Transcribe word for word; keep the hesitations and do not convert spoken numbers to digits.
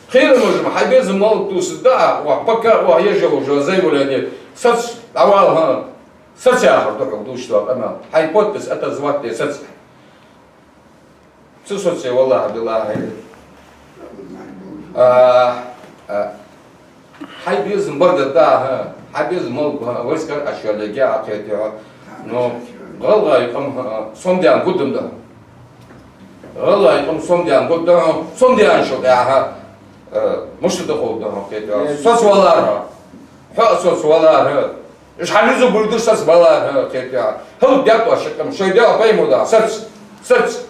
Пхерамаш-м хьай безам моллагӀа тувсаргда, ва пока ва ежа уже заявление, саца дӀавала, хӀа, саца яхар да хьога дувцаш дола къамаьл. Хьай подпись отозвать де саца. Цу саце, валлахӀи, биллахӀи. А, а, хьай безам бар да, хӀа, хьай безам моллагӀа, хӀа, вайскара аш йолега а кхетий хьо. Но гӀалгӀай къам, хӀа, сомадаьнна гудам да. ГӀалгӀай къам сомадаьнна гудам да, хӀа, сомадаьнначул тӀехьагӀа, э, мишта да ховргда хьона кхетий хьо. Саца валара хьо. Хьо а саца валара хьо. Уж хьа низу буйдуш саца валара хьо кхетий хьо. ХӀалакдаьд оаш шоай къам, шоай Даьла пайхамар да, саца, саца.